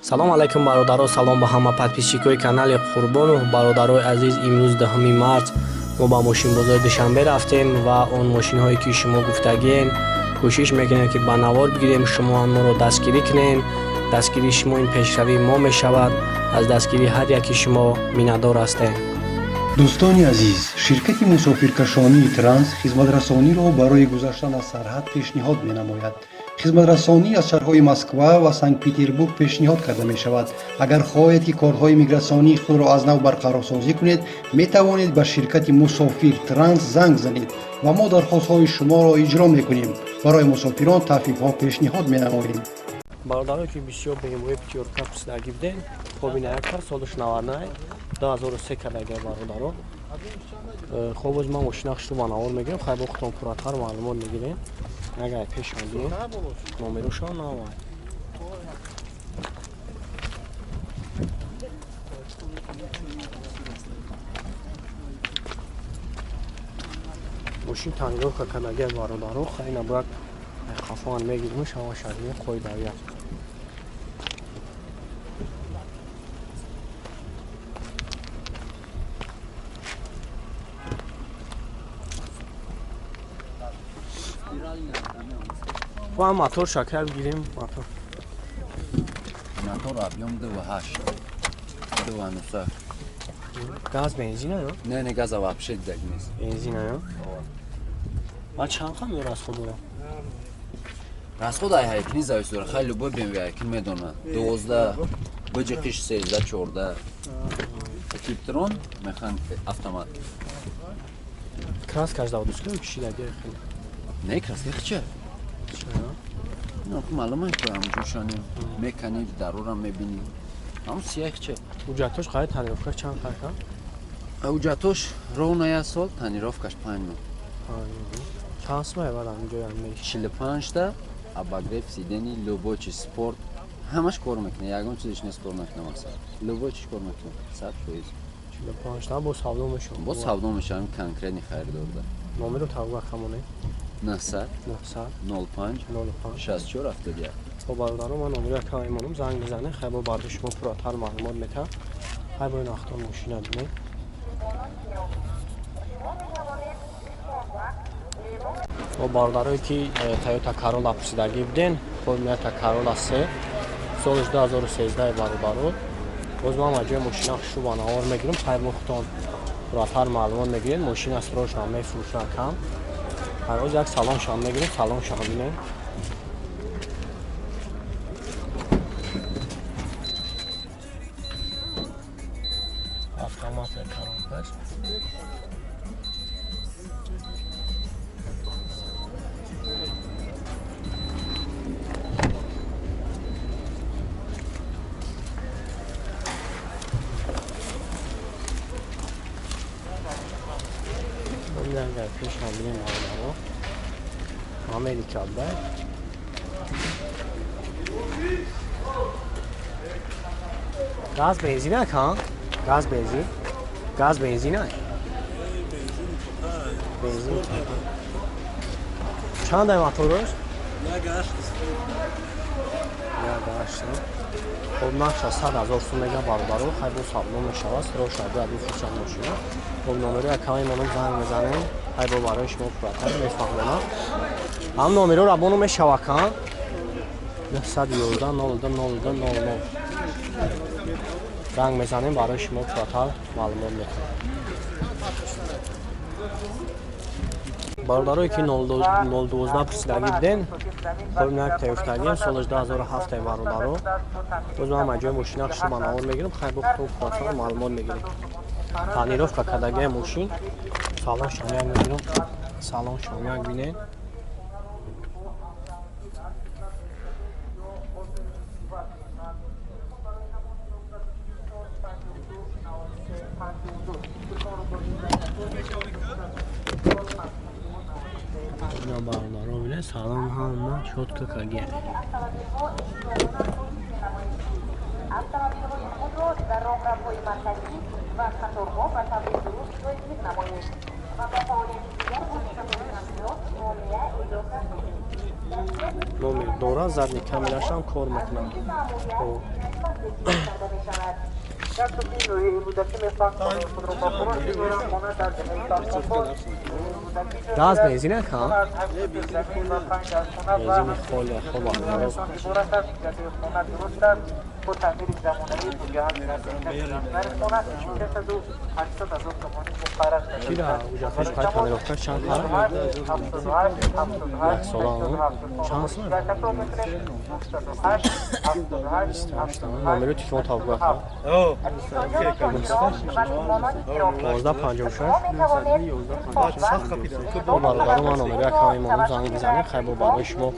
Салом алайкум бародаро, салом ба ҳама подписчикои канали Қурбонов. Бародарои азиз, имрӯз 10 март мо ба мошинбозори Душанбе рафтем ва он мошинҳое ки шумо гуфтагиен кӯшиш мекунем ки ба навор бигирем, шумо моро дастгирӣ кунем. Дастгирии шумо ин пешравии мо мешавад. Аз дастгирии ҳар яки шумо миннатдор ҳастем. Дӯстони азиз, ширкати мусофиркашонии Транс хизматрасониро барои гузаштан аз сарҳад пешниҳод менамояд. Хизматрасонӣ аз шаҳрҳои Москва ва Санкт-Петербург пешниҳод карда мешавад. Агар хоҳед, ки корҳои мигратсионии худро аз нав барқарорсозӣ кунед, метавонед ба ширкати Мусофир Транс занг занед ва мо дархостҳои шуморо иҷро мекунем. Барои мусофирон тахфифҳо пешниҳод менамоем. Бародарое ки бисёр BMW пятёрка пурсидагӣ будем, хоб ина якта солаш 99 2003 кардагия бародаро. Хоб боз ман мошина хушрӯ ба навор мегирем, хай бо худтон пурратар маълумот мегирем. Агар пешам бием, номерошон навай. Мошин тонировка кардагия бародаро, хай ина бояд қафоан мегирем, шава шадия қоидавия. Ва мотор шакар бигирем, мотор. Мотор объем 2.8. 2.9. Газ бензина ё? Не, не, газа вообще даг нест. Бензина ё? Ва чанд қа меёр расход дорам? Расход ай ҳайкини завис дора. Хай любой BMW ҳайкин медона. 12, бҷ қиш 13, 14. Типтрон механ автомат. Краскаш давдуска ё кишидаги хеле? Не, краска хича. Ну, маълум аст, ки ҳамҷошани мекани, дарурам мебинӣ. Ҳам сиях ча. Ҳуҷҷатош қай, тонировкаш чанд қай ка? Ҳуҷҷатош ровно як сол, тонировкаш 5 моҳ. Чанд сум мебарад ҳамин ҷоя меш? 45 та обогрев сидений, любой чиз, спорт, ҳамаш кор мекунад, ягон чизиш нест кор накунад масалан. Любой чиз кор мекунад, 100%. 45 та бо савдо мешавад. Бо савдо мешавад, конкретный харидорда. Номеро тавба камоне? 900 900 05 05 64 71. Бо бародаро ман номеро якам мемонам, занг мезанем, хай бо барои шумо пурратар маълумот метаҳам. Хай бо ин ахтор мошина бинем. Бо бародарое ки Toyota Corolla пурсидагӣ буден, хоб Toyota Corolla 3 солаш 2013 бародаро. Боз ман маҷои мошина хушу ба навор мегирам, хай бо худтон пурратар маълумот мегирем. Мошина срочно мефурӯшад кам. Ҳар як салон шам мегирем, салон шам бинем. Автомат коробкаш. Агар пешам бинем бародаро, Америка бай. Газ бензина ка? Газ бензин? Газ бензина? Бензин. Чанд ай мотораш? Як ҳашт. Як ҳашт. Хоб нархша 100 ҳазор сум мега бародаро, хай бо савдо мешавад, срочно бояд бифурӯшад мошина. Хоб номеро якаме монам занг мезанем, хай бо барои шумо пурратар мефаҳмонам. Ҳам номеро рабоно мешава ка? 911 02 02 00. Занг мезанем, барои шумо пурратар маълумот метаҳем. Бародарое ки 012 пурсидагӣ буден, хоб як таёфтагием, солаш 2007 бародаро. Боз ман маҷои мошина хушу ба навор мегирам, хай бо худтон пурратар маълумот мегирем. Тонировка кардагиам мошин, салон шам як мегирам, салон шам як бинед. Бародаро бинед, салон ҳама чётко кагия. Автомобилҳои худро дар роҳравҳои марказӣ ва қаторҳо ба таври дуруст ҷойгир намоед ва ба фаъолияти дигар воситаҳои нақлиёт монеа эҷод накунед. Номер дора, задний камерашам кор мекунад. Газ бензин ака? Бензини холе хоб бародаро. Чира уҷаташ қай тонировка чанд пара? Як сола чанд сол? 28. Номери телефон табгу ака? 1556. Бо бародаро ман номери акаи монум занг бизанем, хай бо барои шумо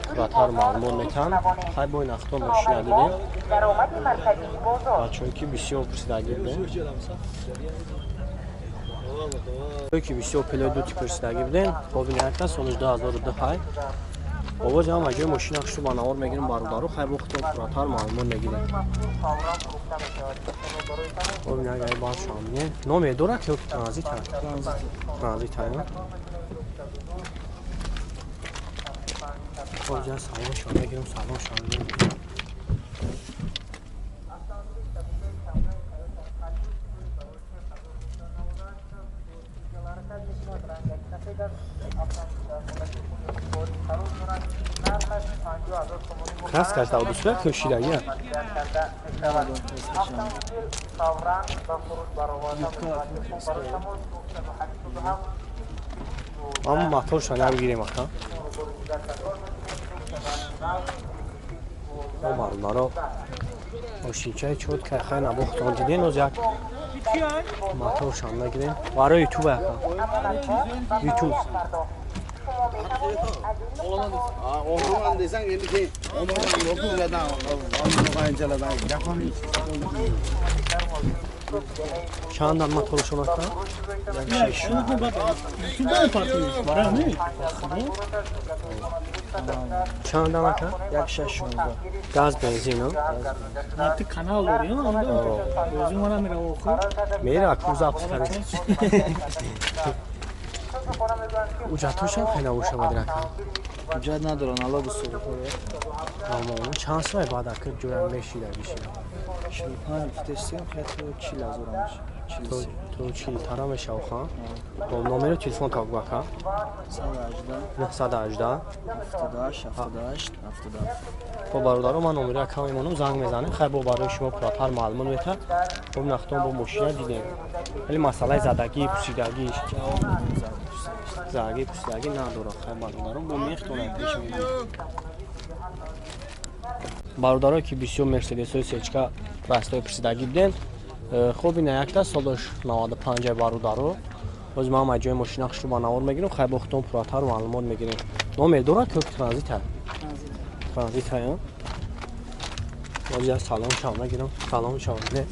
пурратар маълумот метаҳам. Хай бо ин ахто мошина дидем. Бачаҳое ки бисёр пурсидагӣ будем. Ки бисёр пелои дути пурсидагӣ будем. Хоб ин якта солиш 2002 ҳай. Овози ҳам аҷои мошина хушу ба навор мегирем бародаро, хай бо худтон пурратар маълумот мегирем. Хоб ин агар баъд шуам бинем. Номер дорад ё транзит ҳай? Транзит ҳай. Хоб ҷа салон шуам мегирем, салон шуам мегирем. Краскаш давдусуда кӯшидагӣ. Аммо моторша намегирем ака. Мо бародаро мошинчаи чотка хай набохтон диден, оз як моторшам нагирем. Барои ютуб ака. Ютуб. Чандан моторшон ака? Чандан ака? 1616. Газ бензин, а? Ты канал дори, а? Өзүң мана мера окуй. Мера кузап кардем. Уҷатошам хеле набошад ака. Уҷат надоран, ало бусур. Аммо чанд сол баъд ака ҷоям мешида бишида. 45 гуфтестем, хеле то 40 ҳазор мешавад. То 40 тара мешавад, ха? Бо номери телефон табгу ака? 918 78 78 77. Хоб бародаро, ман номери ака мемонам, занг мезанем. Хай бо барои шумо пурратар маълумот метаҳад. Хоб нахтон бо мошина дидем. Вале масъалаи задагӣ, пусидагӣ, задагӣ, пусидагӣ надорад. Хай бародаро, бо мехтонам пеш мебинем. Бародаро ки бисёр Мерседесҳои сечка растои пурсидагӣ будем. Хоб ина якта солаш 95 бародаро. Боз ман ҳам ҷои мошина хушрӯ ба навор мегирам. Хай бо худтон пурратар маълумот мегирем. Номер дорад ки транзит ҳай? Транзит ҳай. Боз як салом шав мегирам. Салом шав. Не.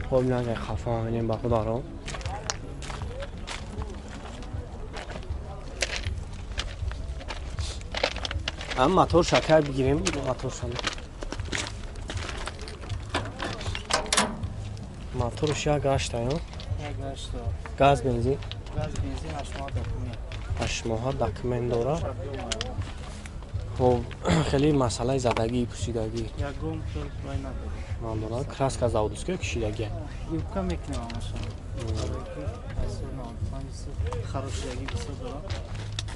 Хоб ин агар хафа мебинем бародаро. Ам мотор шакар бигирем, моторшам. Моторш як гашта, ё? Як гашта. Газ бензин? Газ бензин 8 моҳ документ. 8 моҳ документ дора. Хоб хеле масъалаи задагӣ, пусидагӣ. Ягон хел вай надорад. Надорад. Краска заводская кишидагӣ. Юбка мекунем ҳамаша. Барои ки 95 харошидагӣ бисёр дорад.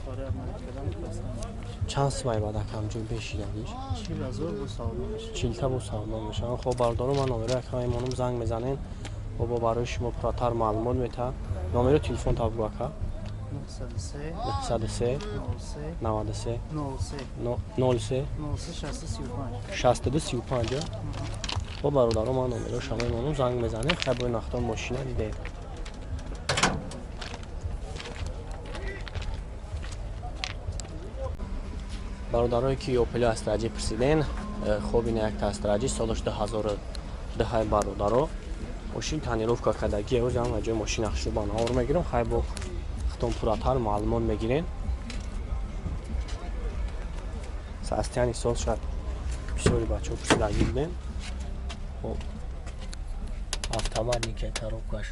Барои амалӣ кардан краска мекунем. Чанд сумай баъд акам ҷой бешидагиш? 40 ҳазор бо савдо мешавад. 40 та бо савдо мешавад. Хоб бародаро, ман номеро акам мемонам, занг мезанем. Бо барои шумо пурратар маълумот метаҳад. Номеро телефон табгу ака? 903 903 93 93 03 03 03 62 35 62 35. Хоб бародаро, ман номеро шумо мемонам, занг мезанем. Хай бо нахтон мошина дидем. Бародарое ки Опел Астраҷи пурсиден, хоб ина якта Астраҷи солаш 2002 бародаро. Мошин тонировка кардагӣ, оз ҳам ҷои мошина хушрӯ ба навор мегирам. Хай бо худтон пурратар маълумот мегирем. Состояние сол шояд Бисёри бачаҳо пурсидагӣ будем. Хоб, автоматика коробкаш.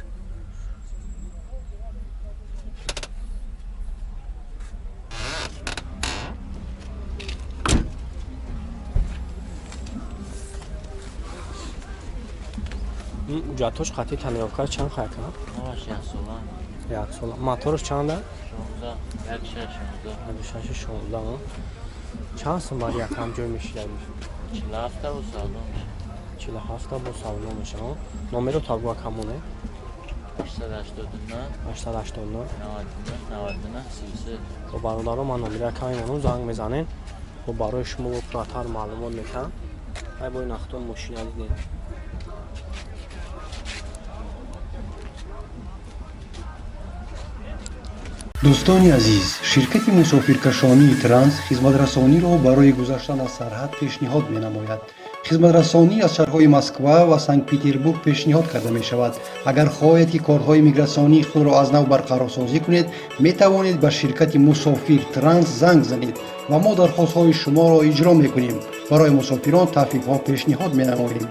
Ҳуҷҷатҳош қатъи тонировка чанд хайка? Як сола. Мотораш чанда? 16. Чанд сум бар якам ҷой мешидаги? 47 бо савдо мешава. Номеро табгӯ камоне? 889 99 33. Бо бародаро ман номери каме монум, занг мезанем. Бо барои шумо бо пурратар маълумот метаҳам. Ай бо ин ахтон мошина дидем. Дӯстони азиз, ширкати мусофиркашонии Транс хизматрасониро барои гузаштан аз сарҳад пешниҳод менамояд. Хизматрасонӣ аз шаҳрҳои Москва ва Санкт-Петербург пешниҳод карда мешавад. Агар хоҳед, ки корҳои мигратсионии худро аз нав барқарорсозӣ кунед, метавонед ба ширкати Мусофир Транс занг занед ва мо дархостҳои шуморо иҷро мекунем. Барои мусофирон тахфифҳо пешниҳод менамоем.